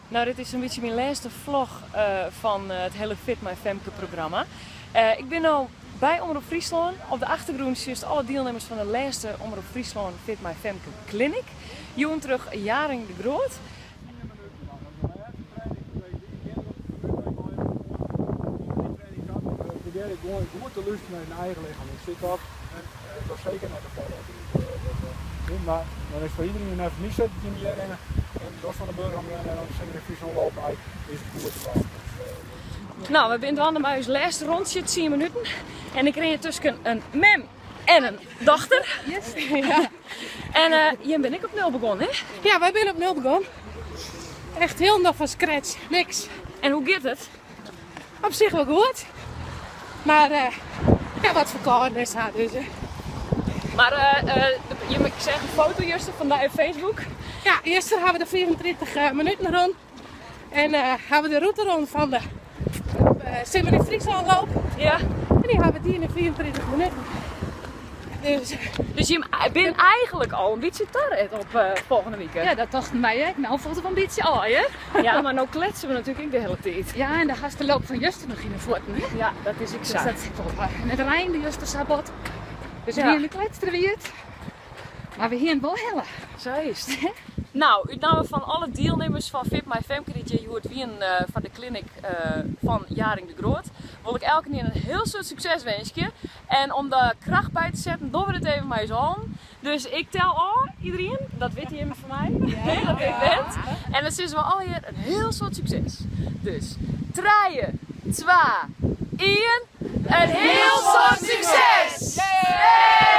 Nou, dit is in bytsje myn lêste vlog fan it hiele Fit mei Femke programma. Ik bin no by Omrop Fryslân. Op de achtergrûn sjochst alle dielnimmers fan de lêste Omrop Fryslân Fit mei Femke clinic. Jûn troch Jaring de Groot. Probearje gewoan goed te lústerjen nei dyn eigen lichem. Ik sit dat en dat seker net te folle. Mar dan is foar iedereen neffens my sit it yn hjir rinne en dat fan de Burgum rinne en dan sit ik in Fryslân loop mei is it goed te dwaan. Nou, we binne dwaande mei ús lêste rûntsje, 10 minuten. En ik rin hjir tusken in mem en in dochter. Yes. Ja. En uh, jim binne ek op nul begûn, hè? Ja, wy binne op nul begûn. Echt hielendal fan scratch, niks. En hoe giet it? Op sich wol goed. Mar uh, ja, wat ferkâlden en sa. Dus, uh. Mar uh, uh, ik seach in foto juster fan dy op Facebook. Ja, juster ha we de 35 minuten rûn. En uh, ha we de rûte rûn fan de uh, Simmer yn Fryslân loop. Ja. En dy ha we dien yn 35 minuten. Dus, dus jim binne eigentlik al in bytsje taret op uh, folgjende wike. Ja, dat tochten wy ek. No falt it wol in bytsje ôf, hè? Ja, mar no kletse we natuerlik ek de hiele tiid. Ja, en dan hast de loop fan juster noch yn de fuotten, hè? Ja, dat is ek sa. Dus dat is wol, en it reinde juster sa bot. Dus ja. we wiene kletsterwiet. Mar we hiene wol helle. Sa is it. Nou, út namme fan alle dielnimmers fan Fit mei Femke dy't hjir hjoed wienen eh, foar de clinic eh, fan Jaring de Groot, wol ik elkenien in hiel soad sukses winskje. En om de kracht by te setten, dogge we dit even mei ús allen. Dus ik tel ôf, iedereen, dat witte jimme fan my, ja. dat ik went. En dan sizze we allegear in hiel soad sukses. Dus trije, twa, ien, in hiel soad sukses! Yeah!